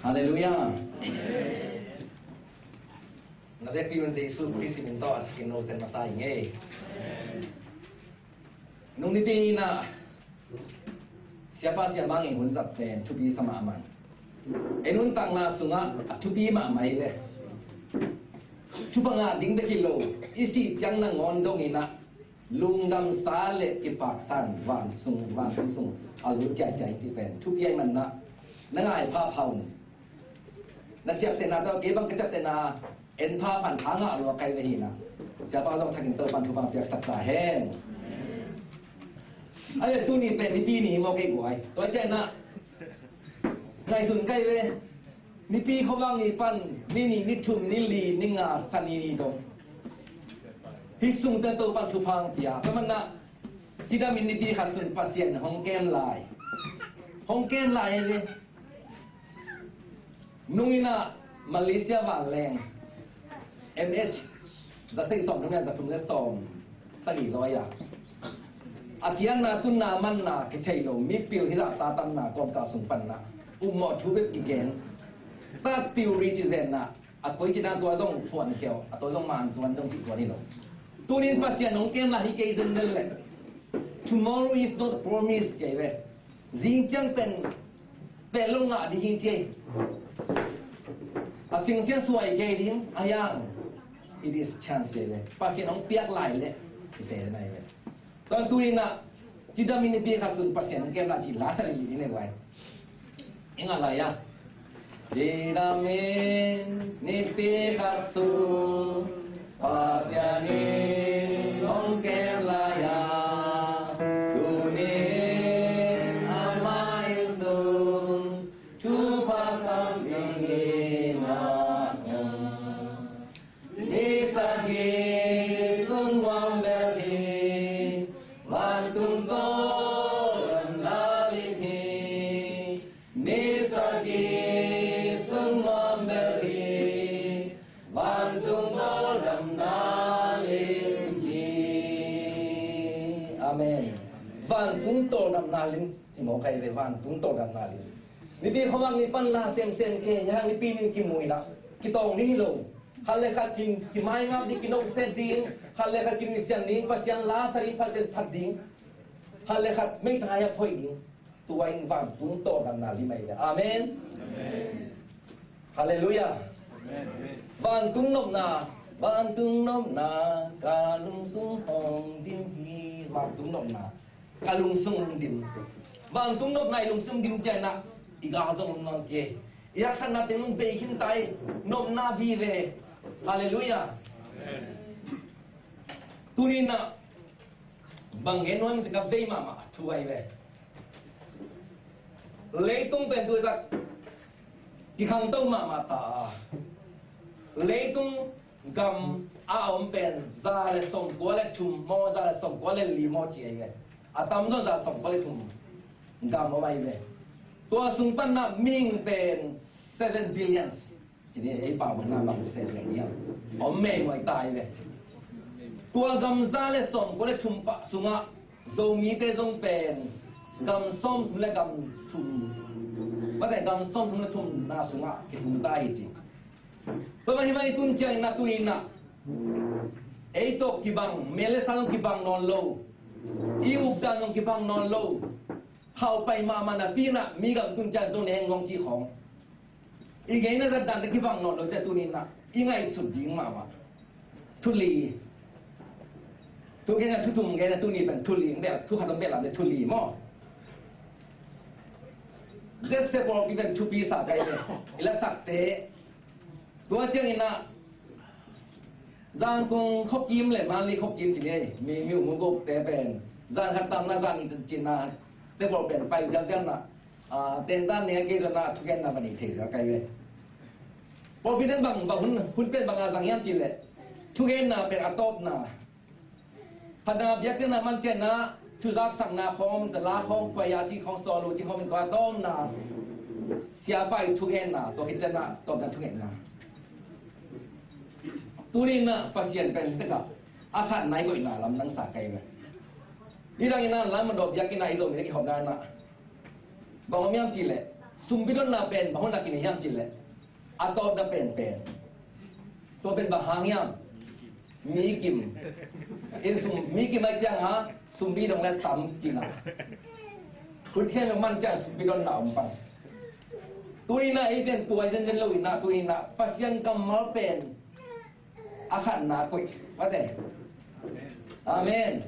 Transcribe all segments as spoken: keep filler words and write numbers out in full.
Halleluiah. Na vekpi un Jesu Khrist min tawh a thakin no sen masa ing ei. Nung nipi ni-in ah Siapa Siam Mang in hun zat pen thupi sa mahmah. Ei nuntakna sungah a thupi mahmah hi ve. Thupha ngah ding bek hi lo, i sih ciang nangawn dongin ah lungdamsa le kipaksa in vansung, vantung sung a lut ciaicia cih pen thupi ahih manin ah na ngai phapha un. Na ciaptehna tawh kei bang ka ciaptehna en phapha in tha ngah lua ka hi ve hi-in ah, Siapa zong thakin Topa'n thupha piaksak ta hen. A le tuni pen nipi ni hi maw, kei guai. Tua ciangin ah ngaihsun ka hi ve. Nipi khuavak ni pan ni nih, ni thum, ni li, ni nga, Sani ni dong hih sungte Topa'n thupha hong pia. Tua manin ah cidamin nipi khat sung Pasian hong kem lai. Hong kem lai hi ve. Nung in ah Malaysia vanleng M H za sagih sawm thum le za thum le sawm sagih zaw a, a kianna tunna manna kithei lo mipil hizah tatamna kawmkal sung pan ah upmawh thu bek kigen. Tat theory ci zen ah, a koi cih dan tua zong phuan khia uh, a tua zong man tuan zong cih tuan hi lo. Tunin Pasian hong kem lai hi kei zen lel leh, tomorrow is not promised ci hi ve. Zing ciang pen pen lo ngah ding hi ci hi. A cing sian suai kei ding a, yang it is chance ci hi ve. Pasian hong piak lai leh i se na hi ve. Tua tu-in ah cidamin nipi khat sung Pasian hong kem lai cih la sa lili ni ne vai. I ngah lai a, cidamin nipi khat sung Pasian in hong kem lai a, tunin amah inn sung thupha sam ding hi na. Ni sagih sung nuam bel hi, vantung tawldamna lim hi. Ni sagih sung nuam bel hi, vantung tawldamna lim hi. Amen. Vantung tawldamna lim, ci mawk hi ve, vantung tawldamna lim. Nipi khuavak ni pan la semsem kei, nipi ni kimu in ah kitawng ding hi lo. Khat le khat kin kimaingap ding, kinokset ding, khat le khat kinisian ding, Pasian la sa ding, Pasian phat ding, khat le khat meithai ah phoih ding. Tua in vantung tawldamna lim ahi ve. Amen. Halleluiah. Vantung nopna, vantung nopna ka lungsung hong dim hi. Vantung nopna ka lungsung hong dim. Vantung nopna i lungsung dim ciangin ah i gal zong om nawn kei. I haksatna teng bei khin ta hi. Nopna vive. Halleluiah. Tunin ah bang gen nuam ci ka vei mahmah thu ahi ve. Leitung pen tu tak kikhangto mahmah ta a, leitung gam a om pen za le sawmkua le thum maw, za le sawmkua le li maw ci ahi ve. A tamzaw za sawmkua le thum gam om ahi ve. Tua sung pan ah mihing pen seven billions ci ni, ei pau bang na bang se liang liang om mei muai tai ve. Tua gam za le sawmkua le thum pah sungah Zomite zong pen gam sawmthum le gam thum, mate gam sawmthum le thumna sungah kitung ta hi ci. Tua mah hi mah i tun ciangin ah tu-in ah ei tawh kibang, mel le sa zong kibang nawn lo, i updan zong kibang nawn lo. Hauh pai mahmah napi-in ah mi gam tun ciang Zo ne heng luang cih khawng. I ngeina zat dante kibang nawn lo ciang tuni-in ah i ngaihsut ding mahmah. Thu li. Thu gen a thu thum gen a tuni pen thu li, bel thu khat om bel lam le thu li maw. Zese pawlpi pen thupi sa kai ve. I la sakte. Tua ciangin ah Zangkong khuakim le Mandalay khuakim ci ni, mi, mi u mu gukte pen zan khat tamna zan nih cin na te pawl pen pai zialzial na, a, tentan ne kei zong na thugenna va nei thei zel kai ve. Pawlpi ten bang, bang hun, hun pen bang a zang hiam cih leh thugenna pen a tawpna. Phatna biakpiakna man ciangin ah thuzaksakna khawng, tala khawng, khuaia cih khawng, sawlu cih khawng, tua tawmna, siapa ii thugenna, tua khit ciangin ah tawpna thugenna. Tuni-in ah Pasian pen hi takah a khatna i koihna lamdang sa kai ve. Nidangin ah lam a dawh biakinn ah i Zomi te kihopna in ah bang om hiam cih leh Sumpi dotna pen bang hun a kinei hiam cih leh, a tawpna pen pen, tua pen bang hang hiam? Mi kim. In sum, mi kim ahih ciang a, sumpi dong leh tam kim a. Khut khem man ciang sumpi dotna om pan. Tu-in ah ei pen tua zenzen lo-in ah, tu-in ah Pasian kammal pen a khatna koih. Mate. Amen.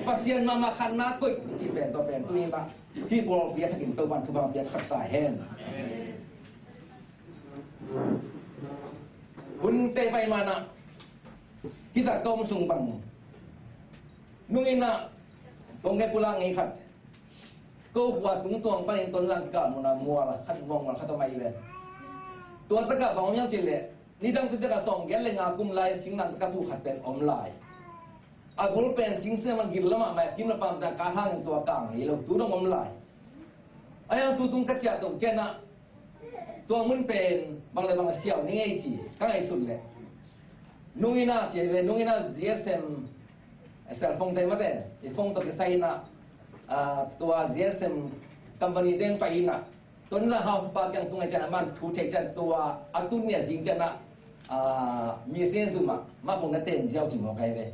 Pasian mahmah khatna koih cih pen, tua pen tu-in ah hih pawlpi a thakin Topa'n thupha piaksak ta hen. Hunte pai manah, kita ka om sung bang, nung in ah kong ngai pulak ngei khat, ko khua tungtuang panin Tonzang kikal munah mual khat, mual khat om ahi ve. Tua takah bang om hiam cih leh, nidang tu takah sawmgiat le nga kum lai singlamteh ka phuh khat pen om lai. A bul pen cingsem a gil lamah mai kim la pam ta ka hang tua kang hi lo, tu dong om lai. A yang tu tung ka ciah to ciangin ah, tua mun pen bang le bang a siau ni ngei ci ka ngaihsut leh, nung in ah ci ve, nung in ah G S M cellphone te mate, i phone tawh kisai in ah, ah, tua G S M company teng pai in ah, Tonzang hausapa kiang tung ahih ciangin ah, aman thu thei ciangin tua a tun ni a zing ciangin ah, ah, message zum ah, mah pong na ten ziau ci mawk ahi ve.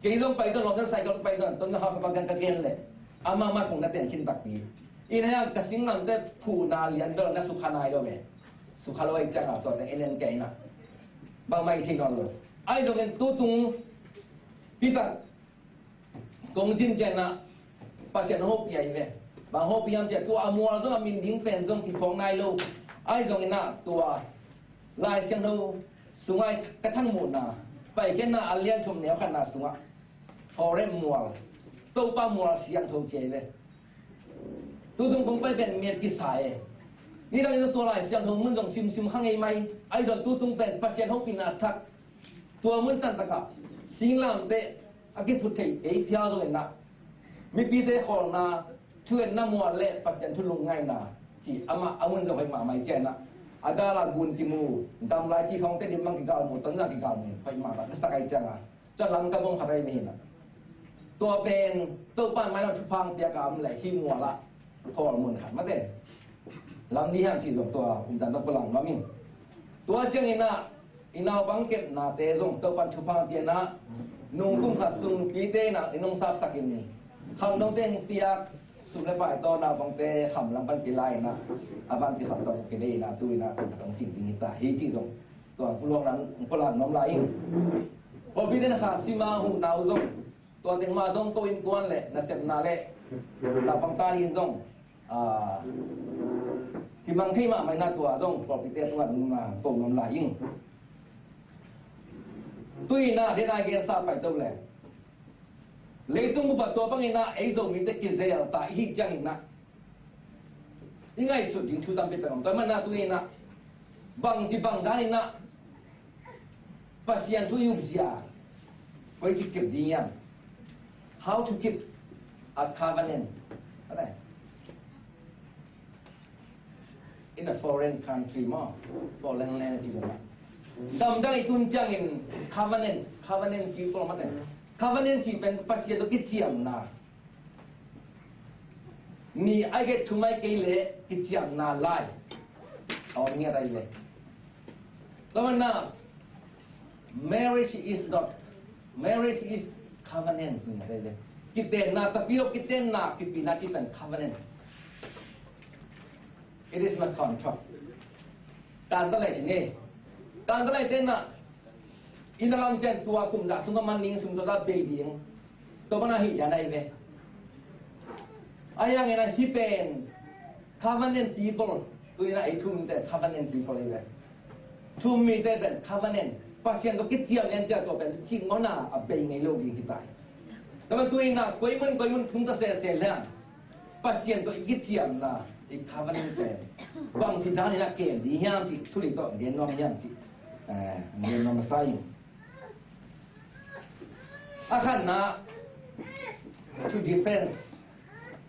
Kei zong pai zong, lawmte cycle pai zong, Tonzang hausapa kiang ka gen leh, amah mah pong na ten khin takpi. Ina yang ka singlamteh phuhna lian bel na sukha nai lo ve. Sukha lo ahih ciangin ah, tua teng en en kei in ah, bangmah i thei nawn lo. Ahi zongin tu tung, Peter, kong zin ciangin ah Pasian hopih ahi ve. Bang hopih hiam cih leh, tua a mual zong a min ding pen zong kiphawk nai lo. Ahi zongin ah tua Lai Siangtho sungah ka thangmuhna, Paikhiatna a lian thum neu khatna sungah, Horeb mual, Topa mual siangtho ci ahi ve. Tu tung kong pai pen miat kisa e. Nidang in tua Lai Siangtho mun zong simsim kha ngei mai. Ahi zong tu tung pen Pasian hopihna thak, tua mun tantakah singlamteh a kiphut thei ei phial zongin ah, mipite khawlna, thu-etna mual le Pasian thu lungngaihna ci, amah a mun zong hoih mahmah ahih ciangin ah, a gal ah gun kimu, damlai cih khawngte dim bang kigal mu, Tonzang kigal mu, hoih mahmah ka sak ahih ciangin ah, tua lam ka bawm khat ahi ve hi in ah. Tua pen Topa'n mailam thupha piak a om leh hih mual ah khawl mun khat mate. Lam ding hiam cih zong tua umdan tawh pulak nuam ing. Tua ciangin ah i naupang kepnate zong Topa'n thupha pia in ah, nung kum khat sung nupite in ah i nung sapsak in, khangnote hong piak, sum le pai tawh naupangte kham lam pan kilai in ah, a van kisam tawh kideih in ah, tu in ah kum khat hong cing ding hi ta hi cih zong tua pulak nuam, pulak nuam lai ing. Pawlpite in ah kha sima huhna uh zong, tua teng mah zong ko innkuan le nasepna le naupang ta ding zong, ah, kimang thei mahmah in ah, tua zong pawlpite tungah nungna ko nuam lai ing. Tu in ah den a gensa pai to le, leitung bup ah tua bangin ah ei Zomite kizel ta i hih ciangin ah, i ngaihsut ding thu tampi tak om. Tua manin ah tu in ah, bangci bang dan in ah Pasian thu i upzia, koici kep ding hiam? How to keep a covenant? In a foreign country maw, foreign land ci zong ah, damdang i tun ciangin covenant, covenant people mate. Covenant ci pen Pasian tawh kiciamna. Ni ai kei, thum ai kei leh kiciamna lai a om ngiat ahi ve. Tua manin ah, marriage is not, marriage is covenant, ngiat ahi ve. Kitenna, tapidaw kitenna, kipina cih pen covenant. It is not contract. Kantalai ci ni. Kantalai tenna, i na lam ciang tua kum dah sung a man ning sung tua dah bei ding. Tua mana hi ya nai ve. Ayang ina hi pen covenant people. Tu ina i thum te covenant people i ve. Thum mi te pen covenant. Pasian tawh kiciam lian ciang tua pen cing ngona a bei ngei lo ding hi tai. Tua pen tu ina koi mun koi mun thum ta se se lian. Pasian tawh i kiciamna, i covenant pen bangci dan in a kem ding hiam cih, thu li tawh gen nuam hiam cih, eh, gen nuam masa ing. A khatna, to defense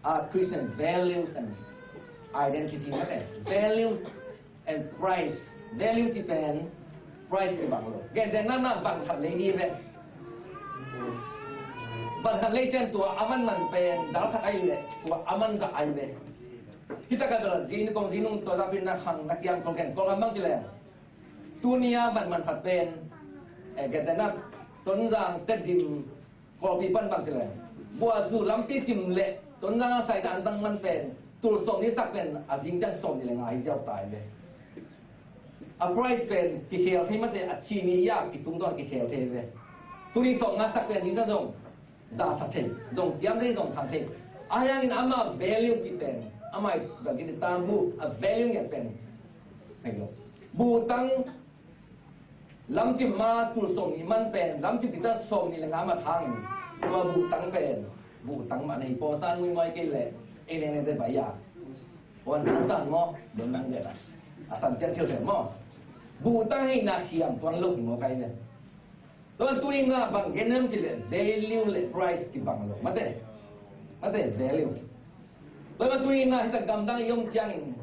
our Christian values and identity, mate. Values and price. Value ci pen, price ci bang lo. Gentehna na van khat lei ni ve. Van khat lei ciang tua a man man pen dal khat ai ve, tua a man zah ai ve. Hih takah bel zi ni kong zi nung tua dapin na khang na kiam kong ken kong am bang ci leng. Tuni a manman khat pen, eh, gentehna Tonzang, Tedim, Kawlpi pan bang ci leng. Buahzu lampi cim leh Tonzang a sai dan dang man pen tul sawm ni sak pen a zing ciang sawm ni le nga hi ziau tai ve. A price pen kikhel thei mate, a ci ni ya kitung tawn kikhel thei ve. Tuni sawm nga sak pen ni zong za sa thei, zong tiam thei, zong khang thei. A hiangin ama value ci pen, ama i bangkit i tam bu a value ngiat pen. Buhtang lamcim ma tul sawm ni man pen, lamcim kicang sawm ni le nga mat hangin, tua buhtang pen buhtang mah na hi pawsan muimoi kei leh ei neng neng te bai ya. Wan hang san maw, den nang zet a, a san tian thil pen maw. Buhtang hi na hiam tuan lo hi maw kai pen. Tua tuni na bang gen nem ci le value le price kibang lo mate. Mate value. Tua tuni na hita gamdang i om ciangin,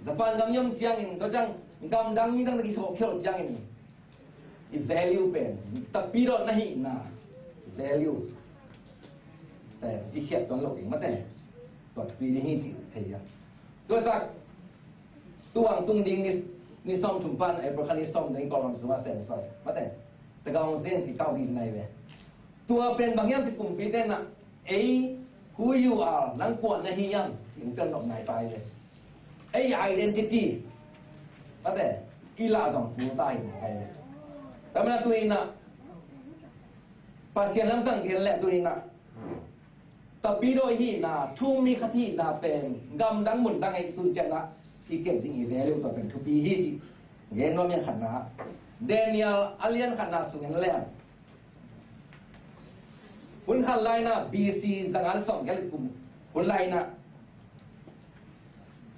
Japan gam i om ciangin, tua ciang gamdang mi dang na kisawh khial ciangin, i value pen, tapi dawh na hihna value pen i khiat tuan lo ding mate. Tua thupi ding hi ci thei a. Tua tak tuang tung ding ni, ni sawm thum pan April kha ni sawm ding Kawlgam sungah census mate. Tagaung zen ki kau di nai ve. Tua pen bang hiam ci kumpi te na ei who you are, nang kua na hi hiam ci in tel nop nai tai ve. Ei identity mate i lah zong kul ta hi nai ve. Tamna tuni na Pasian lam sang gen le tuni na Tapidaw i hihna, thu mi khat hihna pen gamdang mundang ei sun ciangah i kem ding i value tua pen thupi hi ci. Gen nuam ian khatna, Daniel a lian khatna sung en leng, hun khat laina B C zangal sawm gel kum hun laina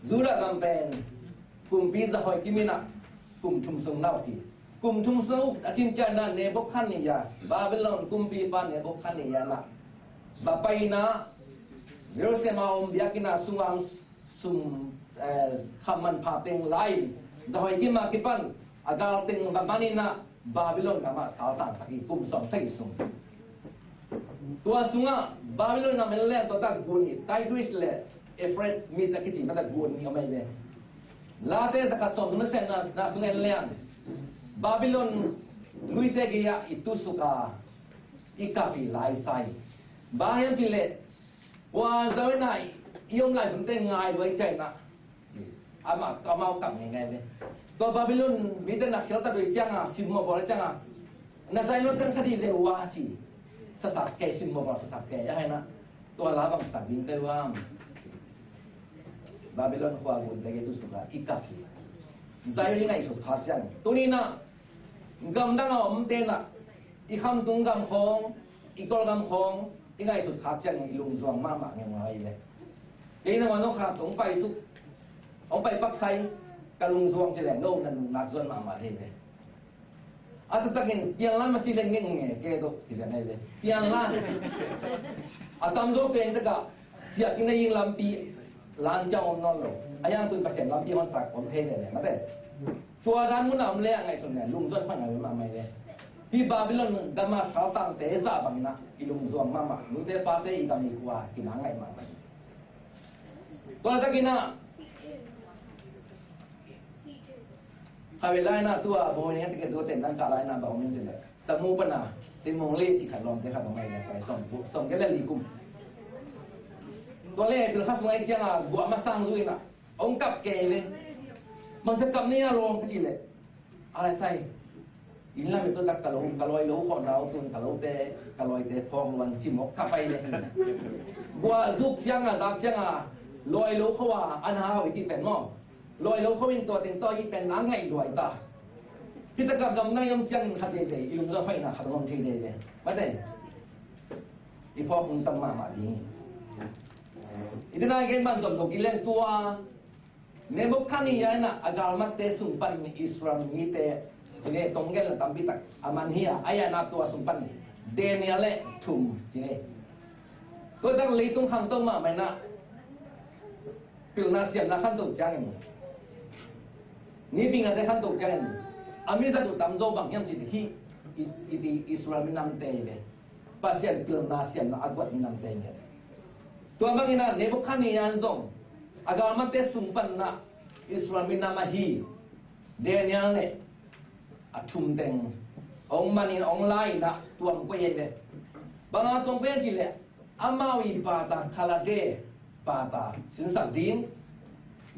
Judah gam pen kumpi Jehoiakim in ah kum thum sung na uk hi. Kum thum sung a uk a cin ciangin ah Nebukhadnezzar, Babylon kumpipa Nebukhadnezzar in ah va paina Jerusalem a om biakinn a sungah sum, eh, khamman pha teng lai-in Jehoiakim a kipan a gal teng va man in ah Babylon gamah saltansak hi, kum sawm sagih sung. Tua sungah Babylon gam en leng tua tak gun hi, Tigris le Euphrates mit a kici mah tak gun hi om ahi ve. Late zakhat sawm thum le sagihna sung en leng Babylon luite gei-ah i tusuk a i kap hi lai sa hi. Bang hiam cih leh kua zo in ah i om lai hunte ngai lua i ciah in ah Amah, amau kam ngei ngei ve. Tua Babylon mite na khial ta doi cianga, simmawh bawl cianga, na zai lo teng sa di ve ua ci. Sasak kei, simmawh bawl sasak kei a hai na. Tua la bang sak ding kei ua. Babylon khua gun te kei tu suka i kap hi. Zai lo i ngaihsut khak ciang. Tuni na gamdang a omte na i khamtung gam khawng, i Kawlgam khawng i ngaihsut khak ciangin i lungzuang mahmah ngei ngei ve. Kei na wan hong khat hong pai suk, hong pai paksai, ka lungzuang ci leng no na nunnak zuan mahmah thei ve. A taktakin pianlan masi leng ngei ngei ke dok hi zia ngei ve. Pianlan a tamzaw peng takah ciak in a ying lampi lan ciang om nawn lo. A yang tun Pasian lampi hon sak om thei ve ve mate. Tua dan mun a om le a ngaihsun le lungzuan khuan a om a mai ve. Hi Babylon gama saltangte za bangin ah i lungzuang mahmah, nute pate i gam i khua i na ngaih mahmah. Tua takin ah khawe lai na tua bawi ning a tiket tua ten dan kah lai na bawi ning tiket tamu pana timong le ci khat lawmte khat bang mai le pai sawm sawm ke le li kum. Tua le pil kha sungai cianga guah masang zui na ong kap ke ve. Mang sa kap ni a lawm ka ci le. A lai sai. Inn lam i tua tak ka lo, ka lawi lo khawh na aw tun ka lote, ka lawite phawk luan ci mawk ka pai le. Guah zuk cianga, dak cianga, lawi lo khawh a, an hau i ci pen maw. Lawi lo khawh in tua teng tawh i pen a ngaih luai ta. Hi takah gamdang i om ciangin khat veve, i lungzawh hoihna khat hong om thei veve. Mate. I phawk hong tam mahmah ding. I tena gen man zom lo kileng tua. Nebukhadnezzar in ah a galmatte sung pan Israel mite cine tong gel na tampi tak a man hi a, a ia na tua sung pan Daniel le thum cine. Tua tak leitung khangto mahmah in ah pilna siamna khanto ciangin, ni bingate khanto ciangin a mi zat uh tamzaw bang hiam cin hi i, i, i Israel minamte hi ve. Pasian pilna siamna a guat minamte hi ve. Tua bangin ah Nebukhadnezzar in zong A galmatte sung panna Israel minam ahi Daniel le a thum teng hong manin hong lai-in ah tua hong koih hi ve. Bang hang tua hong koih hiam cih leh amau i pata Khalade pata sinsak ding,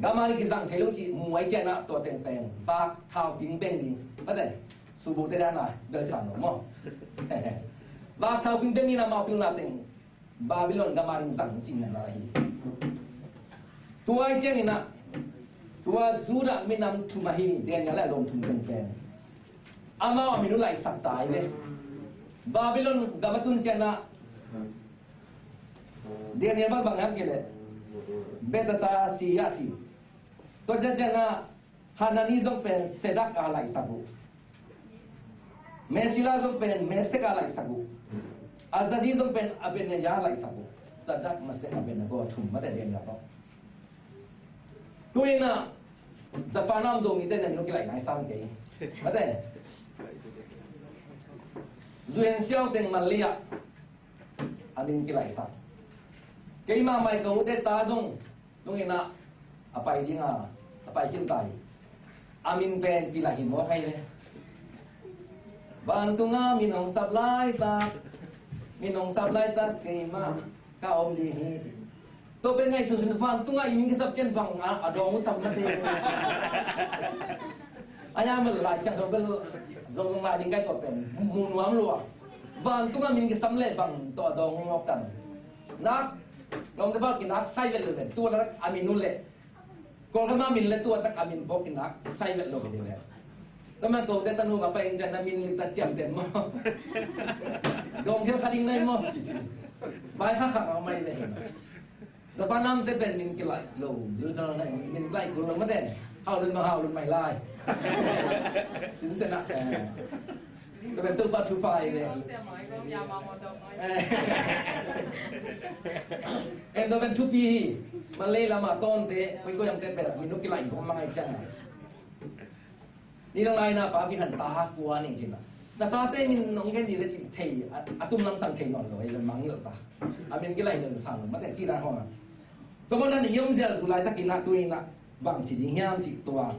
gam a ding kizang thei lo cih mu ahih ciangin ah tua teng pen vak thau pingpeng ding. Mate, subu te dan a bel sang lo maw. Vak thau pingpeng ding in amau pilna teng Babylon gam a ding zang cihna hi. Tua ahih ciangin ah tua Judah minam thum ahi Daniel le a lawm thum teng pen amau a min uh laisak ta hi ve. Babylon gam a tun ciangin ah Daniel bang bang hiam cih leh Belteshazzar a ci. Tua ciang ciangin ah Hanani zong pen Shadrach a laisak uh. Mishael zong pen Meshach a laisak uh. Azazel zong pen Abednego a laisak uh. Shadrach, Meshach, Abednego thum mate Daniel bang. Tu-in ah Japan a om Zomite na min uh kilai nai sam kei. Mate. U N siau teng Malay ah a min kilaisak. Keimah mai ka ute ta zong tung in ah a pai ding a, a pai khin ta hi. A min pen kilai hi mawk hi ve. Vantung a min hong sap laitak, min hong sap laitak keimah ka om ding hi ci. Tua pen ngaihsun sun, vantung a i min kisam ciang bang a, a dawng uh tam na te. A ya mal Lai Siangtho bel zong zong lai ding kai tua pen mu nuam lua. Vantung a min kisam le bang tawh a dawng uh ngawk tam. Nak lawmte bang kinak sai vet lo pen tua nak a min uh le Kawlgam a min le tua tak a min bawk kinak sai vet lo hi ding le. Tua man kote tanu ma pai in ciang na min lim ta ciam pen maw. Dawng hial kha ding nai maw ci ci. Bai kha kha ma mai le hi. Japan namte pen min kilai lo, min kilai kul lo mate. Hau lun ma hau lun mai lai. Sin se na. Tua pen Topa thupha hi ve. Eh. En tua pen thupi hi. Malay lama tawnte, koi koi yangte pen min uh kilai gawm mangai ciang. Ni dang lai na pa pi han ta ha kua ning cin a. Na tate min nong gen ni le cin thei, a, a tum lam sang thei nawn lo, ei le mang lo ta. A min kilai den sang lo, mate cin a hong a. Tua bang dan i om zel zu lai takin a tu in a bang ci ding hiam ci tua.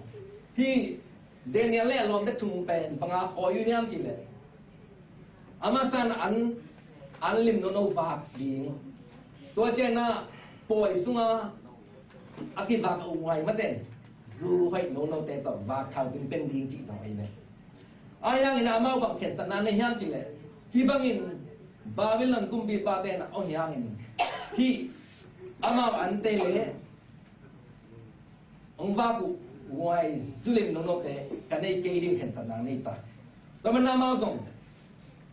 Hi Daniel le a lawmte thum pen bang a khawi uh hiam ci le. A masa in an, an lim nono vak ding. Tua ciang a pawi sunga a kivak a ung huai mate. Zu hoih nonote tawh vak thau pingpeng ding cih tawh ahi ve. Ahi hangin amau bang khensatna nei hiam cih leh, hih bangin Babylon kumpipa te na aw hi hangin, hih amau ante le hong vak uh huai zu lim nonote ka nei kei ding khensatna nei ta. Tua man amau zong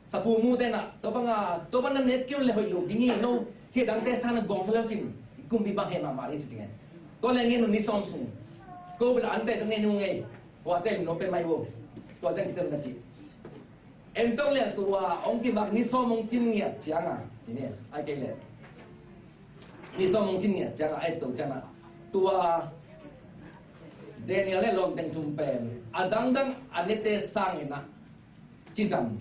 Sapu mute na, tua banga, tua banga nek keu le hoih lo ding hi no, hi dangte sang na gawng sa leu cin, kumpi bang he mahmah ding ci cing e. Tua le ngen un ni sawm sung, ko bila ante tua ngen un ngei, tua te no pe mai wo, tua zeng kitel na ci. En tong le tua, ong kibak ni sawm ong cin ngiat ciang a, ci ne, ai kei le. Ni sawm ong cin ngiat ciang a, ai to ciang a. Tua, Daniel le lawm teng thum pen, a dangdang a nete sang in a, cidam,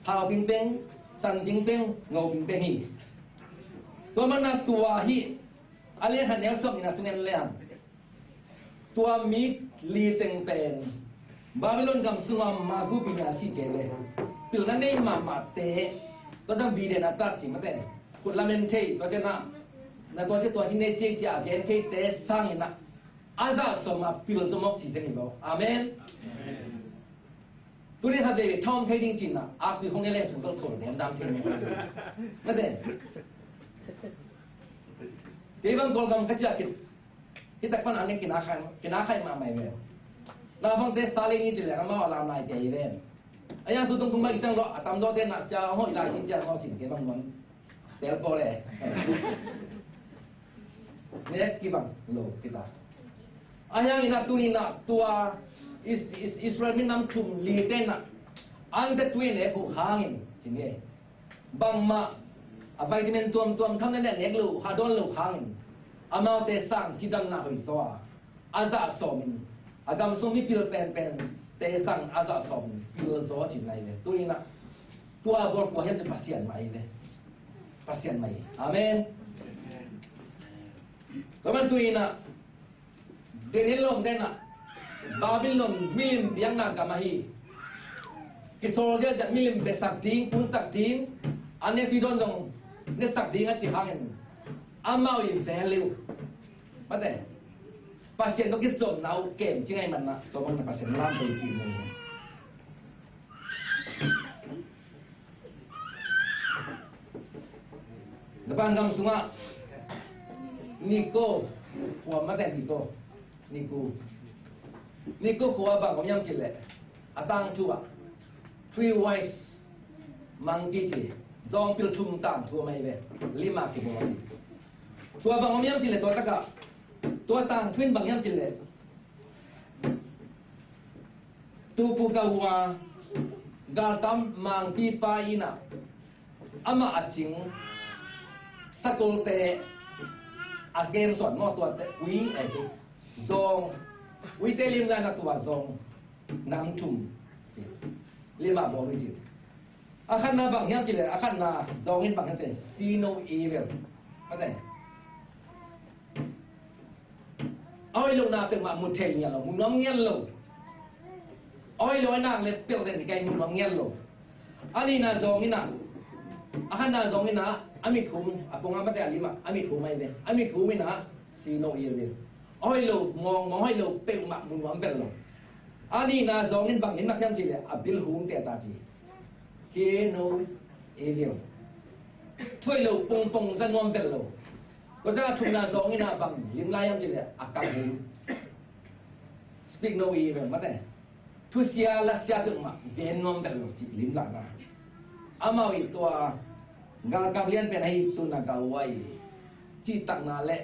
thau pingpeng, san pingpeng, ngo pingpeng hi. Tua mana tua hi, a lian han neu sawm in a sungen lian. Tua mi li teng pen, Babylon gam sunga magu pinya si ce le. Pilna nei mahmah te, tua dam bi den a tat ci mate. Khut lamen thei, tua ce na, na tua ce tua ci ne ce ci a gen thei te sang in a. A za sawm a pil zo mawk ci zen hi lo. Amen. Amen. Tuni khat veve thawm thei ding cin a, a tui hong ne le sung tawh thawm dam dam thei ni. Mate. Kei bang Kawlgam ka cia kit. Hi tak pan a ne kina khai, kina khai ma mai ve. Na bang te sa le ni ci le na ma lam lai te ve. A yang tu tung kung bai chang lo, a tam do te na sia ho i lai sin cia ho cin kei bang mon. Tel pawl e. Nek kibang lo kita. A hiangin a tuni na tua Is-, Is-, Israel minam thum li te na. Ante tui nek uh hangin. Cin nge. Bangmah. A vitamin tuamtuam tham ne nek lo, ha dawn lo hangin. Amaute sang cidamna hoih zaw a. A zah sawmin, a gam sung mipil penpen te sang a zah sawmin pil zaw cin lai ve. Tuni na, tua bawl kua hiam cin Pasian mah hi ve. Pasian mah hi. Amen. Tua man tu-in ah, Daniel lawm den ah, Babylon milim biakna gam ahi. Kisawl ziahziah milim besak ding, punsak ding, a ne tui dawn zong nesak ding a cih hangin, amau i value, mate, Pasian tawh kizopna uh kem ci ngei manah, tua bang na Pasian lam pei ci mu. Japan gam sungah Nikko khua, mate, Nikko, Nikko, Nikko khua bang om hiam cih leh, a tangthu ah Three Wise Monkey ci, zawngpil thum tangthu om ahi ve, lim a kibawl ci. Tua bang om hiam cih leh, tua takah tua tangthu in bang hiam cih leh, Tokugawa galkap mangpipa in ah, amah a cing sakolte a gemsuan maw, tuate ui, eh, zawng, uite lim lai-in ah tua zawng nam thum ci, lim a bawl uh ci. A khatna bang hiam cih leh, a khatna zawng in bang hiam cih leh, see no evil, mate, a hoih lohna peuhmah mu thei ngiat lo, mu nuam ngiat lo. A hoih lo a nak le peuh den kei, mu nuam ngiat lo. A nihna zawng in ah, a khatna zawng in ah, a mit hum, a pongah, mate, a lim ah, a mit hum ahi ve. A mit hum in ah, see no evil. A hoih lo, mawngmawng hoih lo peuhmah mu nuam vet lo. A nihna zawng in bang in nak hiam cih leh, a bil hum teh ta ci. Hear no evil. Thu hoih lo pongpong za nuam vet lo. Tua ciang a thumna zawng in ah bang lim lai hiam cih leh, a kam hum. Speak no evil, mate, thusia lasia peuhmah gen nuam vet lo cih limlahna. Amau i tua galkap lian pen ahi Tokugawa i cihtakna le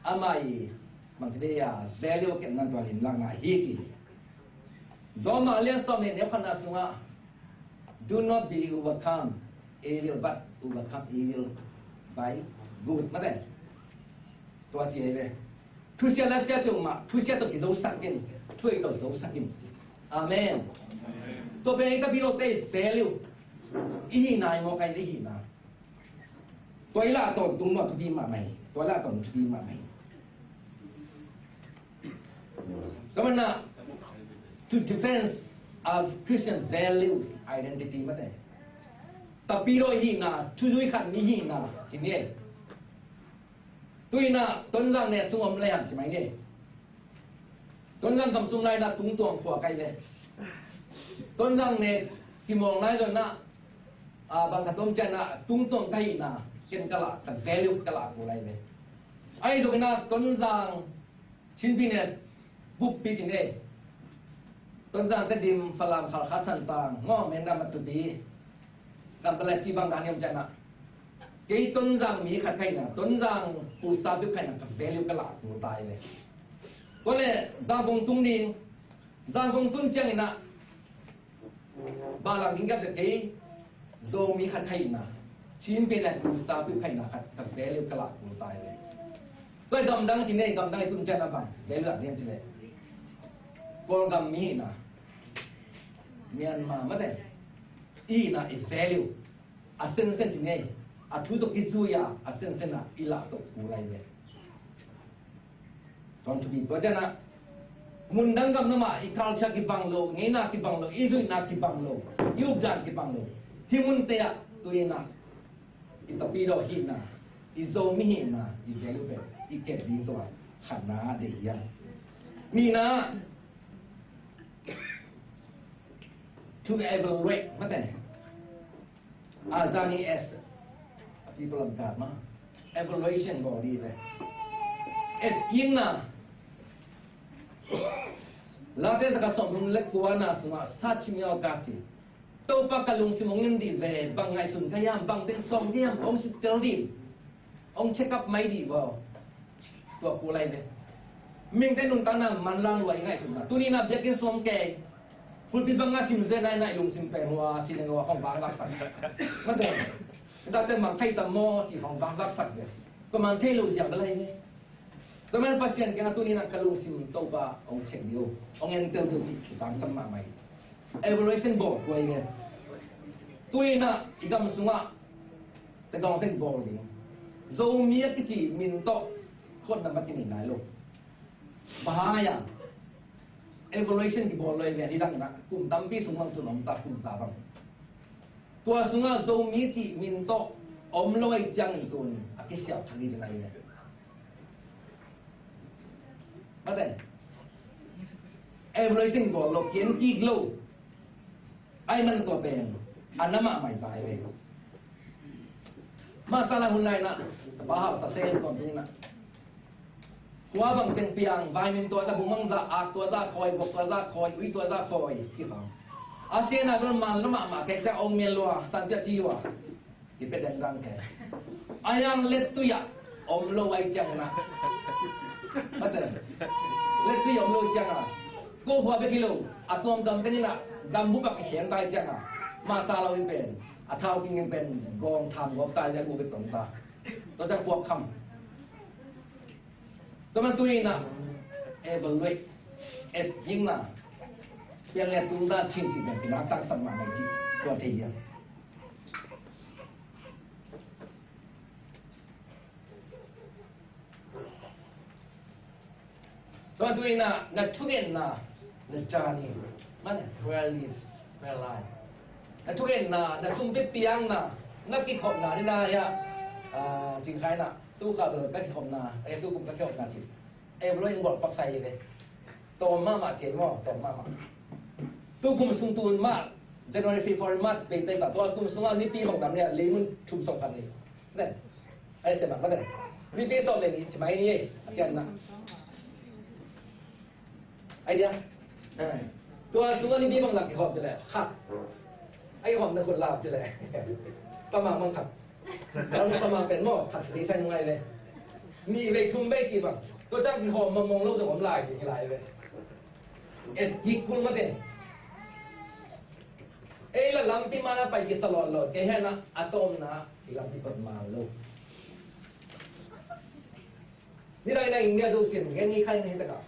amah i bangci dei a value kepna tua limlahna hi ci. Roma lian sawm le neu khatna sungah, do not be overcome evil, but overcome evil by good, mate. Tua ci ahi ve. Thusia lasia peuhmah, thusia tawh kizosak in, thu hoih tawh zosak in. Amen. Tua pen i tapidaw te i value, i hihna, i mawk a i hihna. Tua i lah tawntung maw thupi mahmah hi. Tua i lah tawntung thupi mahmah hi. Tua manin ah, to defense of Christian values, identity, mate, tapidaw i hihna, thuzui khat mi hihna hi ni. Tu-in ah Tonzang ne sung om lai hiam ci mai ni. Tonzang gam sung lai-in ah tungtuang khua ka hi ve. Tonzang ne kimawl nai zong in ah, a, bang khat om ciangin ah tungtuang ka hihna, ken ka lah, ka value ka lah kul lai ve. Ahi zongin ah Tonzang Chin Pi ne buppi ci ni. Tonzang, Tedim, Falam, Khalkha, Thantlang, Ngawng, Mendam, Matupi, Kampala ci bang dan hiam ciangin ah, kei Tonzang mi khat ka hihna, Tonzang pusa peuh ka hihna, ka value ka lah kul ta hi ve. Tua leh Zangkong tung ding, Zangkong tun ciangin ah, bang lak ding ka hih leh kei Zomi khat ka hihna, Chin Pi ne pusa peuh ka hihna khat, ka value ka lah kul ta hi ve. Tua gamdang ci ni, gamdang i tun ciangin ah bang value lah ding ci leh, Kawlgam mi hihna, Myanmar, mate, i hihna, i value a sensen ci ni, a thu tawh kizui a, a sensen ah i lah tawh kul lai ve. Tua thupi, tua ciangin ah mundang gam na mah i culture kibang lo, ngeina kibang lo, i zuihna kibang lo, i updan kibang lo. Hih munte ah tu-in ah i tapidaw hihna, i Zomi hihna, i value pen i kem ding tua khatna deih hi a. Nihna, to evaluate, mate, a zani as a people of God, ma, evaluation bawl ding hi ve. Etkikna. Late zakhat sawmthum le kuana sungah, search me, O God ci. Topa, ka lungsim hong en dih ve, bang ngaihsun ka hiam, bang teng sawm ka hiam, hong sittel dih. Hong check up mai dih vaw. Tua kul lai ve. Mihingte nuntakna manlang lua i ngaihsutna. Tuni-in ah biakinn sung om kei, pulpit banga sim zen nai nai, lungsim pen hua, sineng hua hong vangvaksak. Mate, tate mang thei tam maw ci hong vangvaksak ve. Ko mang thei lo ziang bel lai ve. Tua man Pasian kiangah tuni-in ah ka lungsim Topa hong check dih o, hong entel dih o ci, tangsam mahmah hi. Evaluation bawl kul hi ve. Tuni-in ah i gam sungah Tadawng sek bawl ding. Zomi a kici min tawh Khot nambat kini nai lo. Bahaya evaluation kibawl lo i ve, ni dang na kum tampi sung bang tun om ta, kum za bang. Tua sungah Zomi cih min tawh om lo ai ciangin tun a kisiap thang i zina i ve. Mate. Evaluation kibawl lo, kian kik lo. Ai man tua pen a na mahmah ta i ve. Masa la hun lai na, pa hausa se en ton tu na. Khua bang teng piang, vaimin tua za, bumang za, ak tua za khawi, bok tua za khawi, ui tua za khawi, ci khang. A se na bel man la mahmah kei ca ong mian lua, san pia ci lua. Kipia dendang kei. A yang lettui ah om lo ai ciang na. Mate. Lettui ah om lo ciang a, ko hua bek hi lo, a tuam gam teng in a, gam bup ah kikhen tai ciang a, masa lo in pen a thau king in pen gawng tham gawp tai, lia gu bek tong ta. Tua ciang puak kham. Tua man tu in a, evaluate, etkikna, pian le tung dan chin cih pen kina tangsam mahmah cih tua thei hiam? Tua tu in a, na thugenna, na journey, man, prayer list, prayer life. Na thugenna, na sumpi piangna, na kikhopna, ni na hia, ah, cingkhaina, tu kha bel ka kikhopna, eh, tu kum ka kikhopna cih. Eh, bro, in bawl paksa hi ve. Tawm mahmah cih maw, tawm mahmah. Tu kum sung tun mah, January, February, March, bei tai ta. Tua kum sungah nipi bang tam nia, leimun thum sawm khat ni. Ne. Ai se mah, mate. Nipi sawm le ni, ci mai ni, a cian na. Ai dia. Tua sungah nipi bang lam kikhawm ci le. Khat. Ai khawm na khut lap ci le. Pamang bang khat. Lam pamang pen maw, khat si sai ngai le. Ni vei thum vei ci bang. Tua ciang kikhawm mawngmawng lo zong om lai, ki lai ve. Et kik kul mate. Ei la lampi mana pai kisa lawt lawt. Kei hena a tawmna i lampi pat man lo. Ni dai na India zo sin ngen ni khai ni taka.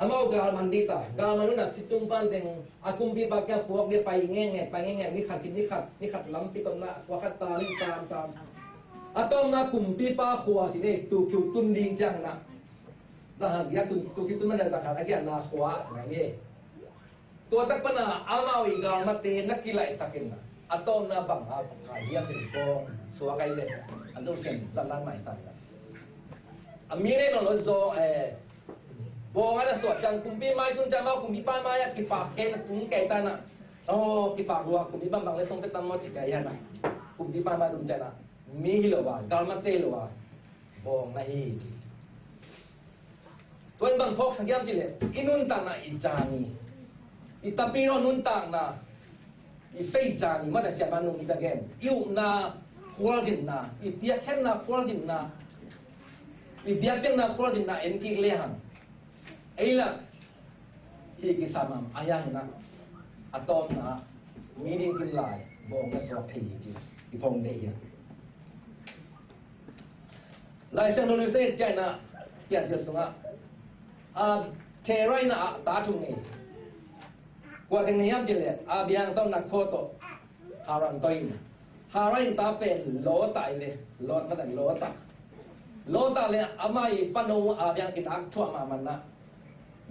Amau gal man di ta. Gal man una situng pan teng a kumpipa kia puak dia pai nge nge, pai nge nge, ni khat, ni khat, ni khat lampi tawmna, kua khat ta ni tam tam. A tawmna kumpipa khua ci ne, tu kiu tun ding ciang na. Zahal dia tun, tu kiu tun mana zahal a kia na khua ci na nge. Tua tak pana amau i galmate na kilaihsak in a tawmna bang a ka hiam sin bawng suak ai le a zo sian zan lan mai san a mi rei no lo zo, eh, bawng a na suak ciang kumpi mai tun ciang mau kumpi pa mai a kipak kei na tung kei ta na. Oh, kipak lua kumpi bang bang le song pe tam maw ci kei a na. Kumpi pa mai tun ciang na mi hi lo a galmate lo a bawng na hi ci. Tua in bang phawk sak hiam cih leh i nuntakna i caan hi. I tapidaw nuntakna i faith caan hi. Mata siamah nung i ta gen i upna khualzinna, i piakkhiatna khualzinna, i biakpiakna khualzinna en kik lehang ei lah hi kisam am a hiang inah a tawpna mi ding kim lai bawng na suak thei hi ci i phawng deih hiam? Laisiangtho Nusia ciah inah Piancil sungah a Terah inah a ta thum ngei. Kua teng nei hiam cih leh Abraham tawh Nakhor tawh Haran tawh in. Haran in ta pen Lota hi ve. Lot matan Lota. Lota le amah i pano Abraham kitak thuah mahmah inah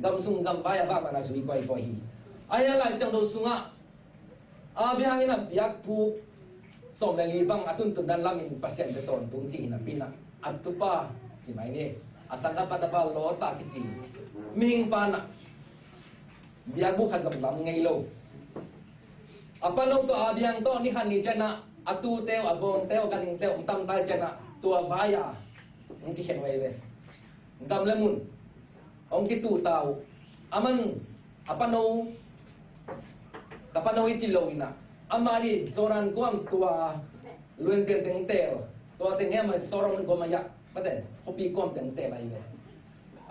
gam sung gam vai a vak mahmah zui koikoi hi. A hiang Laisiangtho sungah Abraham in a biakpuk sawm le li bang a tuntun dan lamin Pasian bia tawntung cih hi napi inah a tupa ci mai ni a sanggampa tapa Lota kici mihing pa inah biakpuk khat zong lam ngei lo. A pano tawh Abraham tawh ni khat ni ciah inah a tute uh, a bawngte uh, a ganhingte uh hong tamtai ciah inah tua vai-a hong kikhen uh hi ve. Gam le mun hong kituhta uh. Aman a pano, ka pano i ci lo inah amah nih Jordan guam tua luenpian teng teel, tua teng hiam a Sodom Gomorrah mate khuapi kuam teng teel ahi ve.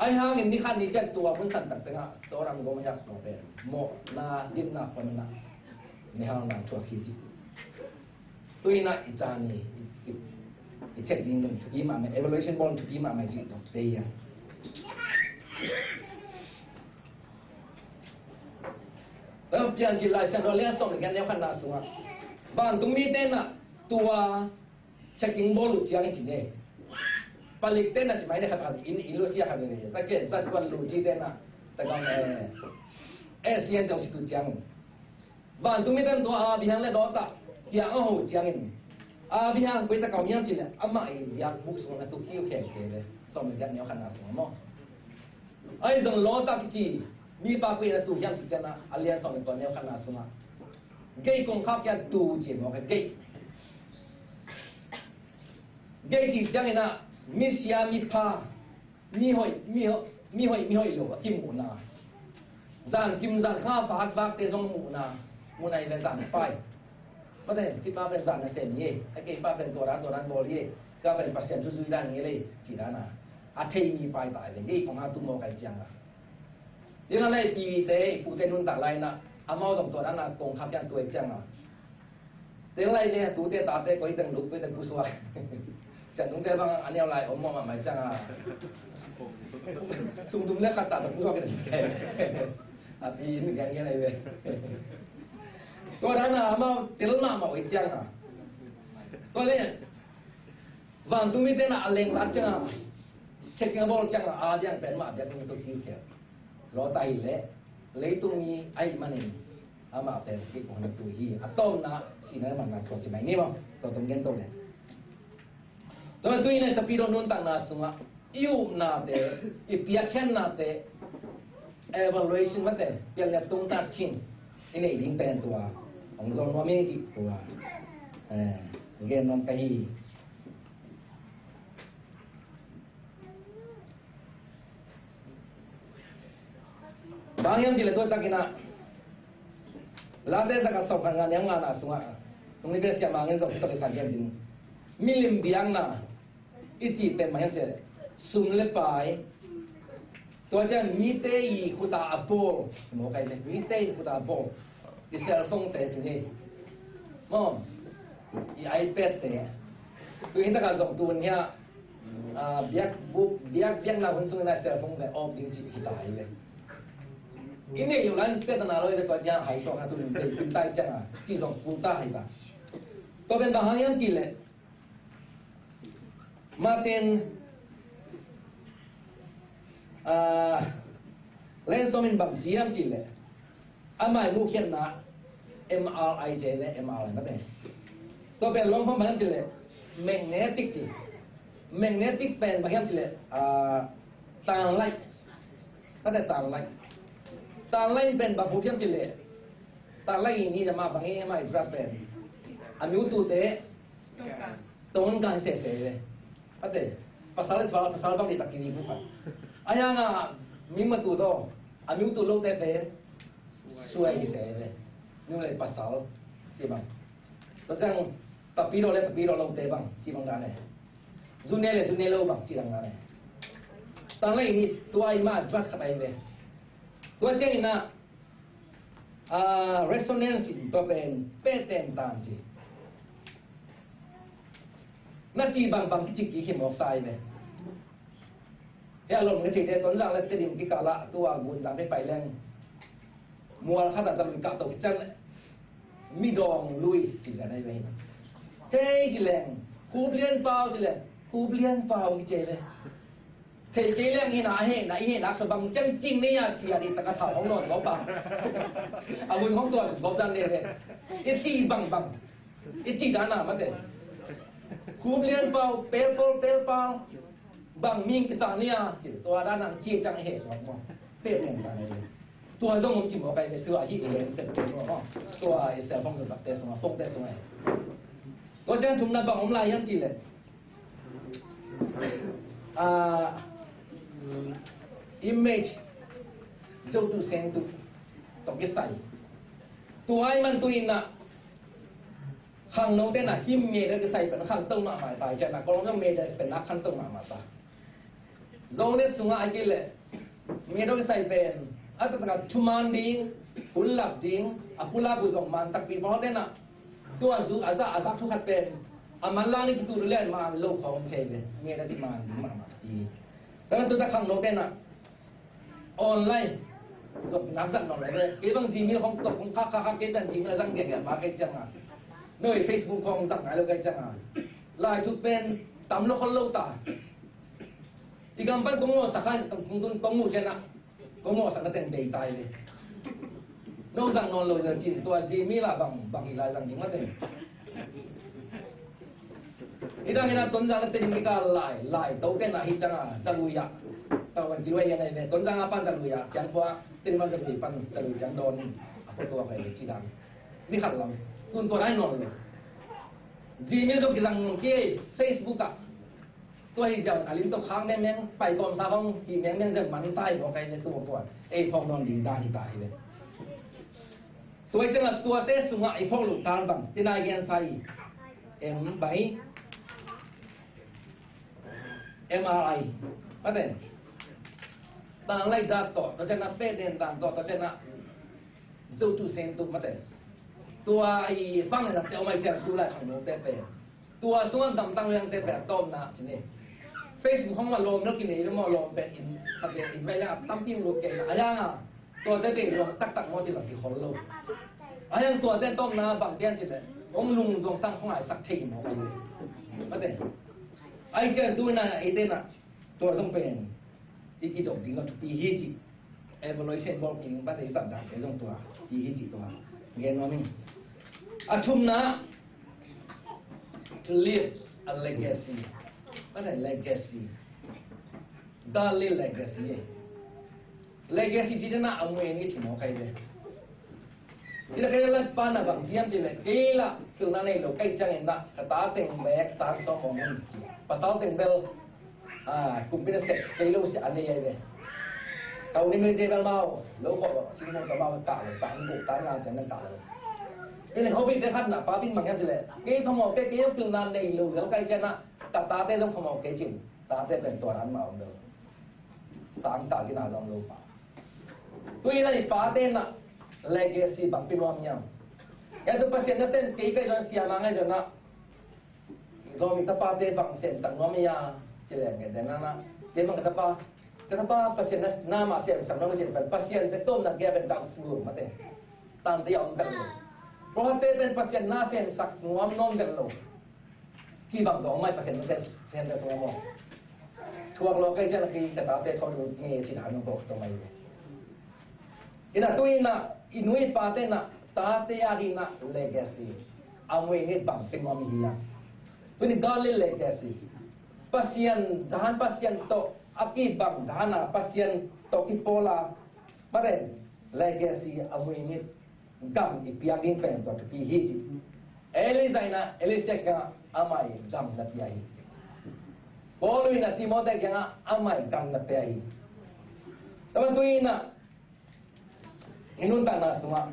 Ahi hangin ni khat ni ciah tua hun santak tengah Sodom Gomorrah khua pen mawhna dimna khua inah mihalna thuak hi ci. Tu inah i caan hi, i, i, i check ding nun thupi mahmah, evaluation bawl thupi mahmah cih tawh pei a. Piancil Laisiangtho lian sawm le giat neu khatna sungah vantung mite inah tua checking bawl uh ciang i ci ne. Palik te na ci mai ne khat khat in, in lo sia khat ne ne. Ta ke zat kuan lu ci te na. Ta kang eh. Eh sian tau si tu ciang. Vantung mi ten tua Abraham le Lot a hiang a ho ciangin. Abraham koi ta kau hiam ci le. Ama i biak buk sung na tu kiu khen ce le. Som biak neo khan na sung mo. Ai zong Lot a kici. Mi pa koi na tu hiam ci ciang na. A lian som tua neo khan na sung a. Gei kong khak kian tu ci mo ka gei. Gei ci ciangin a mi sia mi pha, mi hoih, mi hoih, mi hoih, mi hoih lo a kimuhna. Zan kim zan kha fak vak te zong muhna, muhna i ve zan pai. Mate, ki pa pen zan na sem ye, a kei pa pen tua dan, tua dan bawl ye, ka pen Pasian thu zui dan ye le, ci dan a. A thei mi pai tai ve, gei kong a tu mo kai ciang a. Ding a lai pi te, i pu te nuntak lai na, amau zong tua dan a kong khak kian tu e ciang a. Tel lai ve, tute tate koi teng lut, koi teng pusuak. Sian tung te bang a neu lai om mawh mahmah ciang a. Sung tum le khat ta ta pusuak kei te. A pi mi gen gen lai ve. Tua dan a amau tel mahmah oi ciang a. Tua le, vantung mi te na a leng lat ciang a. Checking a bawl ciang a, a diang pen mah a biak tung tu kiu kiu. Lot a hi leh leitung mi ahih manin amah pen kei kong na tu hi. A tawpna sihna le manna kong ci mai ni maw? Tua tawm gen to le. Tua tui ne Tapidaw nuntakna sungah i upnate, i piakkhiatnate, evaluation mate, pialna tungtak chin i neih ding pen tua hong zong nuam ing cih tua eh, gen nuam ka hi. Bang hiam cih leh tua takin ah Late zaka sawm khat nga neu ngana sungah nung ni bia siam angin zong kitok i sang hiam cih milim biakna i cih pen mah hiam cih leh sum le pai tua ciang mite i khuta a bawl mawk ai le mite i khuta a bawl i cellphone te ci ni maw i iPad te tu hi taka zong tu nia biak buk biak biakna hun sungin a cellphone te off ding cih hi ta hi le i nei lo lan pia ta na lo i le tua ciang hai suak na tu nin te kin tai ciang a ci zong kun ta hai ta tua pen bang hang hiam cih leh Martin Lensom in bang ci hiam cih leh amah i muhkhiatna M R I ci le M R I mate tua pen long form bang hiam cih leh magnetic ci magnetic pen bang hiam cih leh tanlai mate tanlai tanlai pen bang hu hiam cih leh tanlai i ni amah bang i amah i bra pen a mi utute Tawngka hi sese ve. Ate pasal le pasal bang ni tak kini ku khat. Ayanga mi matu to a mi utu lo te te suai hi se ve. Nu le pasal ci bang. To jang tapi lo le tapi lo lo te bang ci bang dane. Zune le zune lo bang ci dang dane. Tang le ni tua i ma drat khat ai ve. Tua jeng ina a resonance in tua pen peten tan ci. Na ci bangbang kici kik hi mawk tai ve. Hia lom na cite Tonzang le Tedim kikala tua Gunzang te pai leng mual khata zalun kah to kican midawng lui kiza nai ve. Hei ci leng Khup Lian Pau ci leng Khup Lian Pau kice ve. Thei kei leng hi na he na i he nak so bang cem cing ni a ci a di taka thau hong non gop a a mun hong tua gop dan ne he i ci bang bang i ci dan a mate Khup Lian Pau pel pol pel pau bang ming kisa ni a ci tua dan ang ci cang he so mo pel leng dan ne tua zong um ci mo kai ne tua hi e sel mo tua i sel phone sa te so phone te so tua chen thum na bang um lai yan ci le a image zotu sengtu tawh kisai tua ai man tu in na khangno te na him nge deuh kisai pen khangto mahmah ta i ciah na kawlom zong me pen na khangto mahmah ta. Zonet sungah a kile me deuh kisai pen a taktak a thuman ding hun lap ding a pulak uh zong man takpi pawh te na tua zu a zah a zah thu khat pen a man lang ni kitu lu lian man lo khawng thei ve nge da ci man ding mahmah ti. Tua man tu ta khang lo pen a online zong nak zang nong le ve kei bang Gmail khawng tok khawng khak khak khak kei bang Gmail a zang giak giak ma kei ciang a noi Facebook khawng zang ngai lo kei ciang a lai thu pen tam lo khol lo ta. I gam pan kong mawhsak kha, kong tun kong muh ciangin ah, kong mawhsakna teng bei ta hi ve. No zang nawn lo hi na cin, tua Gmail ah bang, bang hi lai zang ding mah teng. Hi dang hi na Tonzang na Tedim kikal lai, lai to ten ah hi ciang a, Zalui ah. Ka wan kilua hi a nai ve, Tonzang a pan Zalui ah, ciang pua, Tedim a Zalui pan, Zalui ciang dawn. A pua tua kai ve ci dang. Ni khat lam, tun tua dai nawn lo. Gmail zong kizang nawn kei, Facebook ah. Tua hi ciang a lim tawh khak mengmeng, pai kawmsa hong hi mengmeng zeng man ta hi mawk ai le tua tua. Ei phawk nawn ding dan hi ta hi ve. Tua hi ciangah tuate sungah i phawk loh dan bang, tina i gensa hi. M by M R I. Mate. Tanglai dat tawh, tua ciangah pe den dan tawh, tua ciangah zo tu sen tu mate. Tua i fang le na te om ai ciang tu lai khang no te pe. Tua sungah gamtang liangte pen tawpna ci ni. Facebook hong mah lawm lo kinei lo maw, lawm pen in khat le in vai liang a tampi in lut kei na a liang a. Tuate pen lawm taktak maw ci bang kikhol lo. A liang tuate tawpna bang pian ci le hong lungzuang sang hong aisak thei maw kai le. Mate. Ai cian tu na eite na tua zong pen i kidok ding a thupi hi ci. Evaluation bawl kei ning, bate i zat dan kei zong tua i hi ci tua. Gen nuam ing. A thumna, to leave a legacy. Bate legacy. Godly legacy. Legacy ci dena a mui ni ci maw kai ve. Ina kei la pa na bang ciam ci le kei la pilna nei lo kai ciangin na ka ta teng bek ta sawm om ci. Pasal teng bel a, kumpi na sek kei lo sia a nei ai ve. Ka uni mi te bel mau lo ko lo, sing mo ka mau ka lo, ta ngu ta nga ciang ka lo. Ina hobi te khat na pa pin mang yam ci le kei phamawh kei kei pilna nei lo gal kai ciang na ka ta te zong phamawh kei cin. Ta te pen tua ran mau lo. Sang ta kina zong lo pa. Tui na i pate na legacy bang pi nuam hiam? Ya tu Pasian na sem kei kai zon siama ngai zon na. Zomi tapate bang semsak nuam ia ci leng nge den na na. Kei bang ka tapa, ka tapa Pasian na nama semsak nuam ci leng Pasian te tom na gei ben dang fu mate. Tante ia om dang lo. Rohate pen Pasian na semsak nuam nuam dang lo. Ci bang dong mai Pasian te sem te sung mo. Thuak lo kai cian ki ka tate thon nge ci dan ko to mai. Ina tu ina i nu i pate na tate a di na legacy. A mui ni bang pen nuam hi a. Tu ni godly legacy. Pasian dan Pasian to a ki bang dan a Pasian to ki pola. Maren legacy a mui ni gam i piak ding pen tua thupi hi ci. Elijah ina Elisha kiangah amah i gam na pia hi. Paul ina Timothy kiangah amah i gam na pia hi. Tama tu ina i nuntakna sungah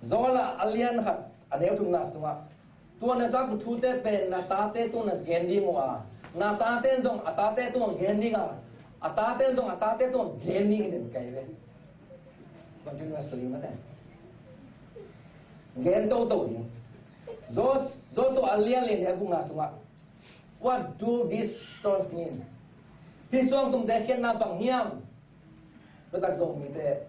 Joel a lian khat a neu thumna sungah tua na zak uh thute pen na tate tung na gen ding uh a na tate zong a tate tung gen ding a a tate zong a tate tung gen ding hi den kai ve. Continuously mate. Gen toto ding. Jos- Joshua a lian lian a bukna sungah what do these stones mean? Hih suangtumte khiatna bang hiam? Tua tak Zomite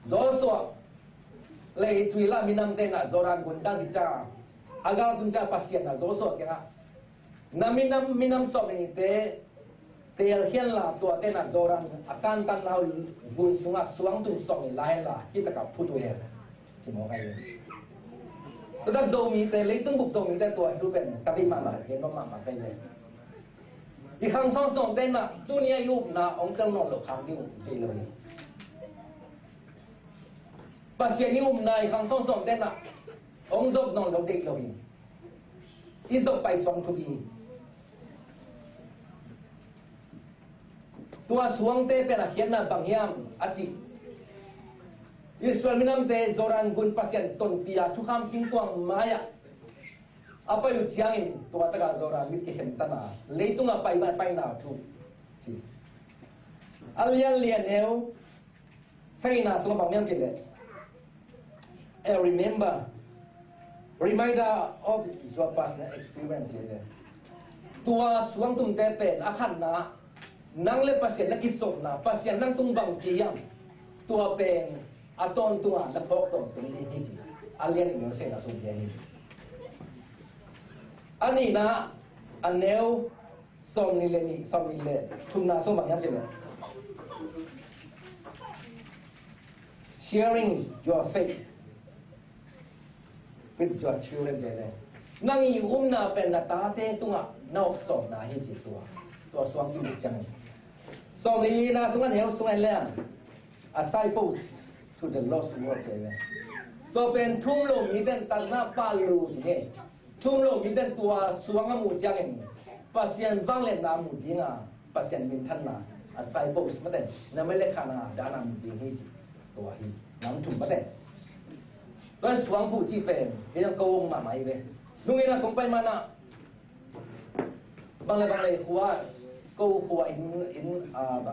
Joshua le i tuila minamte na Jordan gun kan kica a gal gun ca Pasian na Joshua kiangah na minam minam sawm nite teelkhian la tuate na Jordan a kantan nau gun sungah suangtum sawm ni la hen la hi takah phut uh hen. Ci mawk ahi. Tua tak Zomite leitung buk Zomite tua hi uh pen ka vei mahmah gen nuam mahmah kai ve. I khang sawmsawmte na tuni a i upna hong tel nawn lo khang ding uh kei lo hi. Pasian i upna i khang sawmsawmte na hong zop nawn lo deih lo hi. I zop pai suang thupi hi. Tua suangte pen a khiatna bang hiam a cih Israel minamte Jordan gun Pasian tonpi a thukham singkuang mai-ah a pai uh ciangin tua taka Jordan mit kikhen tana leitungah pai mai paina thu ci. A lian lian neu sagihna sungah bang miam cih leh a remember reminder of your personal experience cih leh tua suangtumte pen a khatna nang le Pasian na kizopna Pasian nang tung bang ci hiam tua pen a tawntunga na phawk tawntung ding hi ci. A lian in na sena sung hi. A nihna A neu sawmnih le nih, sawmnih le thumna sung bang hiam cih leh, sharing your faith with your children, cih leh, nang i upna pen na tate tungah na awk sawmna hi ci tua, tua suang kimu ciangin. Sawmnih lina sungah, neu sungah leng, a signpost to the lost world, cih leh, tua pen thum lo miten tatna pah lo hi nge. Thum lo miten tua suang a muh ciangin Pasian vangliatna a muh ding a, Pasian minthanna, a signpost mate, na mei le khan a dan a muh ding hi ci. Tua hi, nam thum mate. Tua suang phuh cih pen, kei zong ko ong mahmah hi ve. Nungin a kong pai man a, bang le bang le khua, ko khua inn, inn, ah,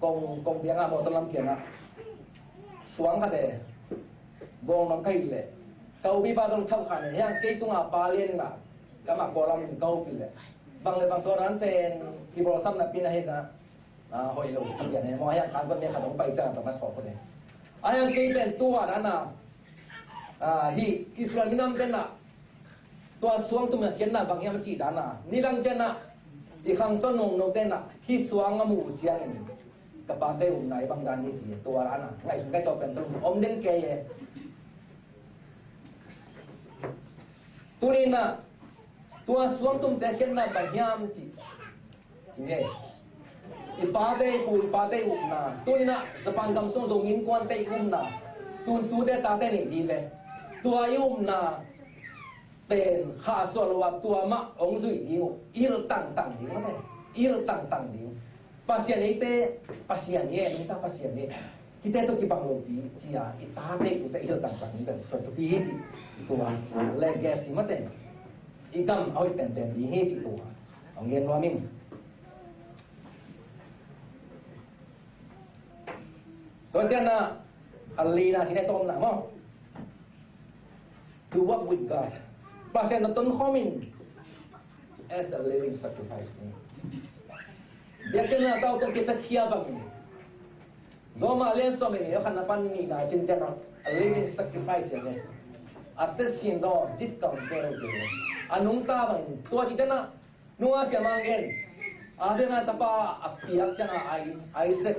kong, kong biang ah, mawtaw lam kiang ah, suang khat e, bawng nong ka hih leh, ka upipa dong thauh khan e, hiang kei tungah pa lian in ah, ka mah kua lam in ka hopih leh, bang le bang tua dan pen kibawlsam napi na hi na, ah, hoih lo ka pian e maw, hiang kan kua ne khat hong pai ciang a tawh na khawh kua ne. A hiang kei pen tua dan a, ah, hih Israel minam ten ah, tua suang tum a khiatna bang hiam a cih dan a, nidang ciang ah, i khangsawn nongno ten ah, hih suang a muh uh ciangin ka pate upna i bang dan hi ci, tua dan a, ngaihsun kai tua pen tua om den kei e. Tuni in ah, tua suang tumte khiatna bang hiam ci, ci nge. I pate i pu, i pate i upna. Tuni in ah, Japan gam sung Zomite innkuante i upna. Tun tute tate nei ding ve. Tua i upna pen khahsuah lo a tua mah hong zuih ding uh. I hilh tangtang ding mate. I hilh tangtang ding. Pasian eite, Pasian e, nungta Pasian e. Hihte tawh kibang lopi, ci a, i tate i tute i hilh tangtang ding pen tua thupi hi ci. Tua legacy mate. I gam a hoih penpen ding hi ci tua. Hong gen nuam ing. Tua ciang a, a lina, cih leh tawpna maw. To walk with God. Pasian tawh tonkhawm in as a living sacrifice ni. Biakpiakna tau tawh kipia khia bangin, Roma lian sawm le nih, khatna pan nihna cih ciang a, a living sacrifice hi a. A tet sin lo, zit kawnte lo ci hi. A nungta bangin, tua cih ciang a, Noah siamah in, Abraham tapa a piak ciang a, Isaac.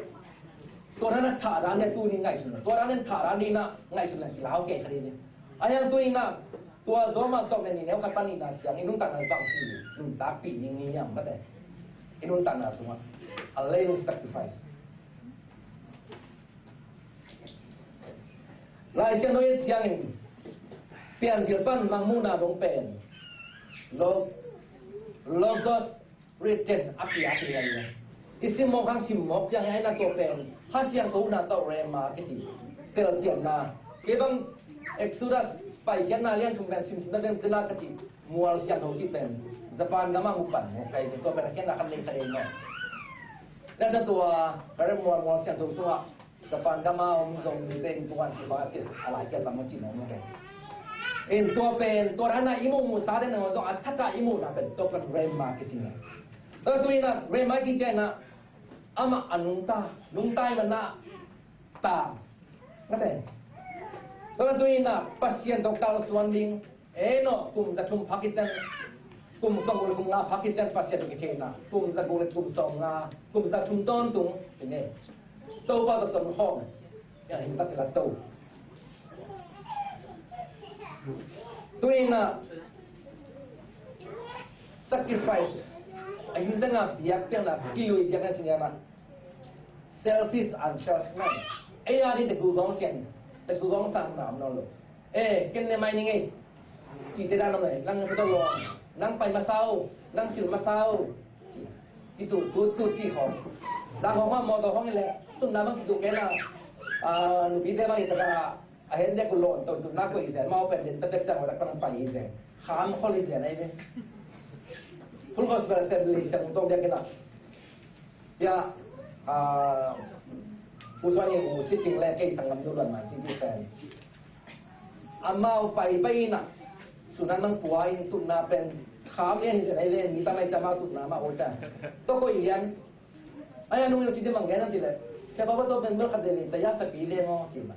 Tua dan a thah dan hi a, tuni ngaihsun. Tua dan a thah dan hi a, ngaihsun a kilau kei kha ding hi. A hiang tuni in a, tua Roma sawm le nih, neu khat pan nihna ciang, i nuntakna bang ci, nuntakpih ding ni hiam mate. I nuntakna sungah a living sacrifice. Lai Siangtho i et ciangin, Piancil pan Mangmuhna dong pen, lo, Logos written, a pia, a pia, a pia. I sim mawk hang sim mawk ciangin, a ina tua pen Kha Siangtho na tawh, Rhema kici, telcianna. Kei bang Exodus, Paikhiatna lian thum pen sim sim na pen kena ka ci, mual siangtho cih pen Japan gam ah mu pan maw, kai tua pen a khiatna khat nei kha ding maw. Tua ciang tua, ka rem mual, mual siangtho tua, Japan gam ah om Zomite in tua an si ba kis a lai kia tam maw ci maw maw kai. In tua pen, tua dan a i muh muh sa den maw, tua a thak a i muhna pen, tua pen Rhema kici na. Tua tuni in a, Rhema kici ciang a, amah a nungta, nungta ahih manin a, ta. Mate. Tua tuni in a, Pasian tawh kalsuan ding. Enoch kum za thum phak khit ciang, kum sawmguk le kum nga phak khit ciang Pasian tawh kithei in a, kum za guk le kum sawmnga, kum za thum tawntung, ci ni. Topa tawh tonkhawm. Hih a hing tak i la to. Tuni in a, sacrifice. A hing tak a biakpiakna, kilui biakna ci ni a. Selfish and self-centered. Ei a ding teh gu gawng sian, teh gu gawng sang na om nawn lo. Eh, ken ne mai ning ei. Cihte dan om lo, nang phuto lo. Nang pai masa o, nang silh masa o. Ci, kitu, tu, tu ci khawng. Dak khawng khawng mawtaw khawng in leh, tun na bang kitu kei na. Ah, nupite bang i taka, a hen dek uh lawn, tun, tun na koih i zen, mau pen zen, pek pek ciang, dak pan pai i zen. Kham khol i zen, ei ve. Full Gospel Assembly, siang tong biak in a. Tua, ah, Pu Suan in, U Cit Cing le kei sanggam nu Luan Mai Cing Cing pen. Amau pai pai in a, sunan nang pua in tutna pen kham lian hi zen ei ve, mi tam ei ci amau tutna mah ol ta. Tua koih lian. Ai a nung in U Cit Cing bang gen a cih leh, Sia Pau, tua pen bel khat den in, ta ya sa pi leng aw ci mah.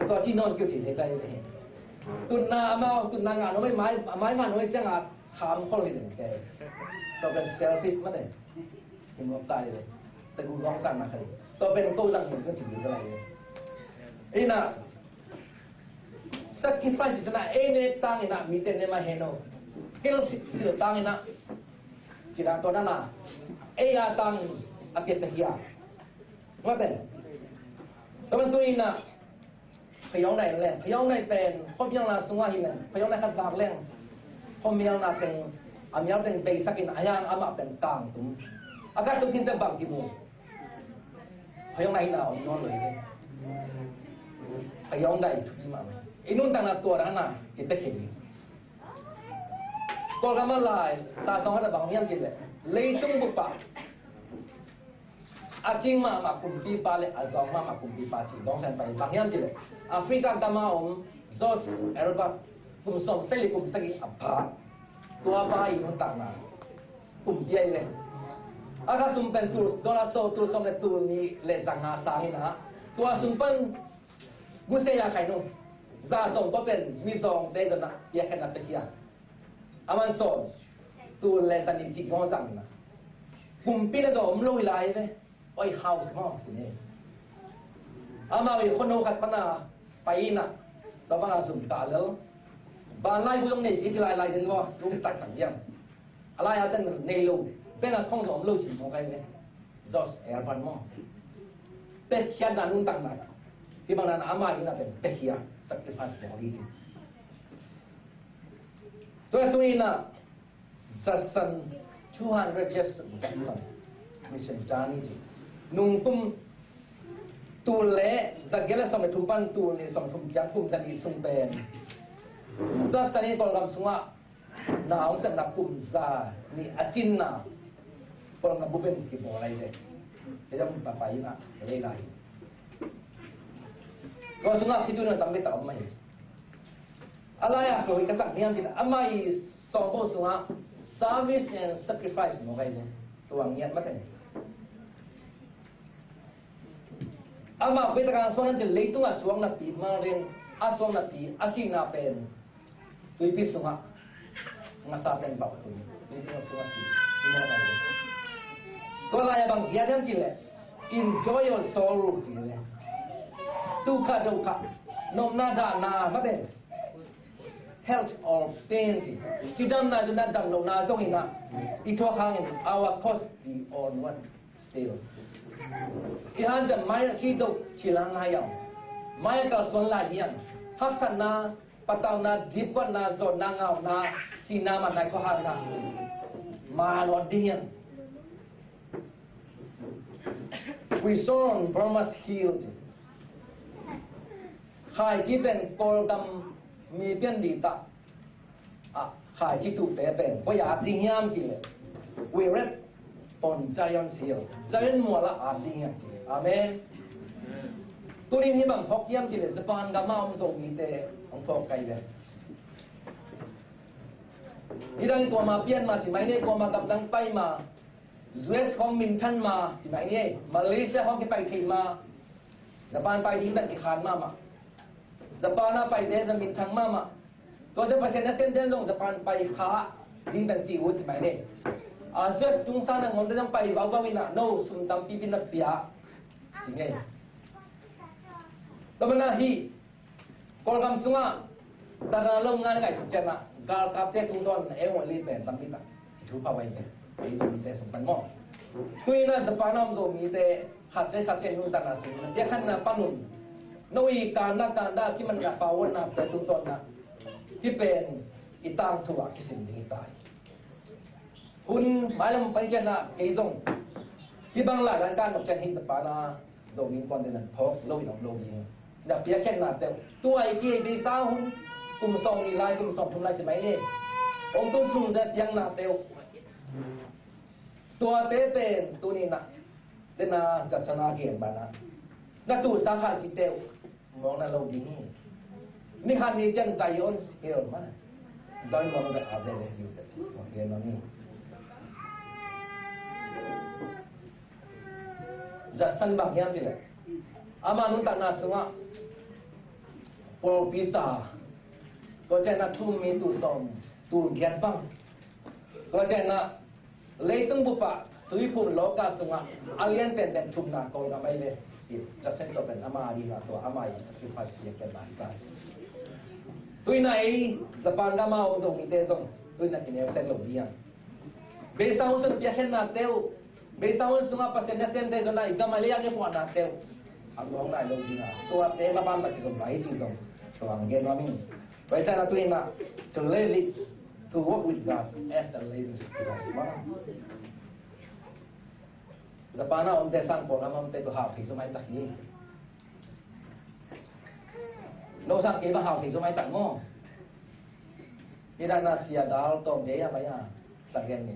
Tua ci nawn kei uh ci se sa hi. Tutna amau, tutna ngah nuam ei, mai, mai ngah nuam ei ciang a kham khol hi zen kei. Tua pen selfish mate. Hi mawk ta hi ve. Te gu gawng sang na khai. Tua pen ko zang mun kan cin ding ka lai ve. Ina sacrifice cina ei ne tang ina mite ne ma heno. Kel sil tang ina cina tua nana ei a tang a ke pe hia. Mate. Tua pen tu ina Phayawng nai leng, phayawng nai pen khuamialna sungah hi leng, phayawng nai khat vak leng khuamialna teng, a mial teng beisak in a hiang amah pen kang tum. A khat tum khin ciang bang kimu. Phayawng nai hina om nawn lo hi ve. Phayawng nai thupi mahmah. I nuntakna tua dana kipia khin hi. Kawlgam a lai sa sawng khat a bang hiam cih leh leitung bup ah a cing mahmah kumpipa le a zawng mahmah kumpipa cih dawngsain pai bang hiam cih leh Africa gam a om George Albert kum sawm sagih kum sagih a pha tua pa i nuntakna kumpi ahi le a kha sum pen tul dollar so tul sawm le tul nih le za nga sang ina tua sum pan gusei a khai nung za sawm pa pen mizawngte zona piakhena pekhia a man sawm tul le za nih cih gawng zang ina kumpi le daw om lo hi lai ve. Oi house maw ci ni. Amau i khuano khat pana pai ina tua banga zum ta lel. Ban lai hu zong nei kici lai lai zen maw lum tak tak diam. A lai a ten nei lo bena thong zong om lo ci maw kai ne. Zos air ban maw. Pekhia na nuntak na. Hi bang na ama ina ten pekhia sacrifice bawng li ci. Tua tu ina Judson, two hundred years Judson mission journey ci. Nung kum tul le za giat le sawm le thum pan tul nih sawm thum ciang kum za nih sung pen Judson i Kawlgam sungah na hong sepna kum za nih a cinna Kawlgam bup in kibawl lai ve. Kei zong papa ina lei lai. Tua sungah khitui na tam beta om mai. A lai-ah kawih ka sak hiam cih leh amah i sawngpo sungah service and sacrifice mawk ahi ve. Tua ngiat mate. Amah koi takang suang hiam cih leh leitungah suang napi malrin a suang napi a sihna pen tuipi sungah ngasa pen bauh tun tuipi sungah si. Tua lai-ah bang hiam hiam cih leh enjoy your sorrow cih leh tukha dokha nopna dahna mate. Health or pain ci. Cidamna zong na dam lohna zong ina i thuak hangin our cause be onward still. I hanciam mai a si do ci lang hai yau. Mai a kalsuan lai hian haksatna patauna dipkuatna zawnna ngauna sina man nai khuahangna ma lawt ding hian. We saw on Burma's hill ci. Khaici pen Kawlgam mi pian di ta a khaici tuhte pen koi at ding hiam ci le. We read on Zion's hill. Zion muala at ding hiam ci. Amen. Tunin hi bang phawk hiam ci le Japan gam a om Zomite hong phawk kai ve. Hi dang kuama pian ma ci mai ne kuama gam dang pai ma. U S khawng minthang ma ci mai ni ei. Malaysia khawng kipai thei ma. Japan pai ding dan kikhan mahmah. Japan a paite zan minthang mahmah. Tua zan Pasian a sian den zong Japan pai kha ding dan ki ut ci mai ni. A U S tungsan a ngawmte zong pai vauvau ina no sum tampipi na pia ci ngei. Tua mana hi Kawlgam sungah tadana lo ngai ngaihsut ciangah galkapte tungtawn air only pen tampi tak i thu pha vai ve. Ei Zomite sung pan maw. Tuina Japan a om Zomite khat cia khat cia nuntakna sung na piakhanna panun no i kanna kanda simanna pawanna te tungtawnnah hi pen i tangthu ah kisim ding i tai. Hun mailam pai ciangah kei zong hi bang lai dan kan nok ciang hi Japan a Zomi kuan den an phawk lo in om lo ding. Na piakkhiatna teuh tua i ki ei sa hun kum sawm nih lai kum sawm thum lai ci mai ni. Ong tum thum te piakna teuh tuate pen tuni na dena zasana gen bana na tu sa kha ci teuh mawng na lo ding hi. Ni khan ni cian Zion hill mana Zion mawng na a ve ve hiu te ci mawng gen no ni. Zatsan bang hiam cileh ama nuntakna sungah pawlpi sa tua cianah thum mi tul sawm tul giat bang tua cianah Leitung bup ah tuiphum lawka sungah a lian penpen thumna Kawlgam ahi ve. Judson tawh pen ama a dingah tua ama i sacrifice piakkhiatna hi ta. Tuinah ei Japan gam a om Zomite zong tuinah kineu sek lo ding a, beisa hun sung piakkhiatnate uh, beisa hun sungah Pasian nasemte zong a i gam a lei a ngepuahnate uh a muang nai lo ding a, tuate maban bak kizom lai hi cih zong tua ang gen nuam ing. Tua hi ciangin a tuinah to live it, to walk with God as a living sacrifice. Japan a omte sang Kawlgam a omte tua hau thei zomai tak hi. No sang kei bang hau thei zomai tak maw? Hi dan a sia dal tawm dei a pai a tak gen ni.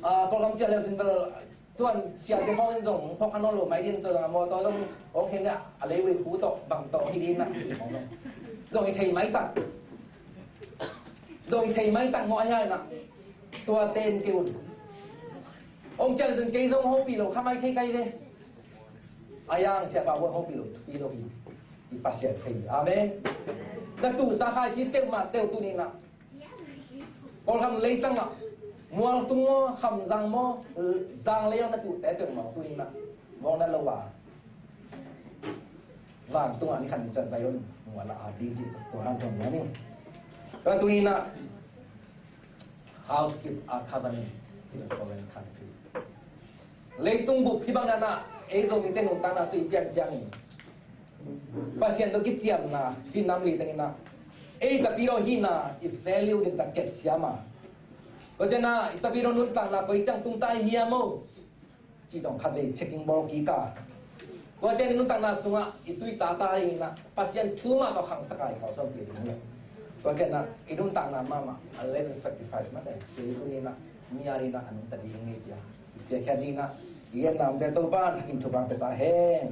Kawlgam ciah leu sin bel tuan siate khawng in zong phawk kha nawn lo mai din, tua zong a mawtaw zong hong khen a leivui khu tawh bang tawh hi din a ci khawng zong zong i thei mai tak. Zong i thei mai tak ngawh a hial na. Tuate in kei un hong cian zun kei zong hopih lo kha mai thei kai ve. A yang siapa huan hopih lo thupi lo hi. I Pasian thei hi. Amen. Na tusa khai ci teuh mah teuh tuni na. Kawlgam leitang ah mual tung maw, khamzang maw, zang lei ah na tuh te teuh maw tuni na. Mawng na lo a vantungah ni khat ni ciang Zion mual a at ding cih tua han thong mawh ni. Tua tuni na, how to keep our covenant in a foreign country. Leitung bup hih bang na na, ei Zomite nuntakna sung i pian ciangin Pasian tawh kiciamna hih nam li tengin a, ei tapidaw hihna i value ding tak kep siam a. Tua ciangin a i tapidaw nuntakna koi ciang tung ta i hiam o? Ci dong khat vei checking bawl kik a. Tua ciangin i nuntakna sungah i tui tata in a Pasian thu mah tawh khangsak a i khawh sawm pi ding hi. Tua ciangin a i nuntakna mahmah a living sacrifice mah te. Tui tuni in a mi a ding in a a nungta ding hi cia. I piakhia ding in a i genna omte Topa in thakin thupha pia ta hen.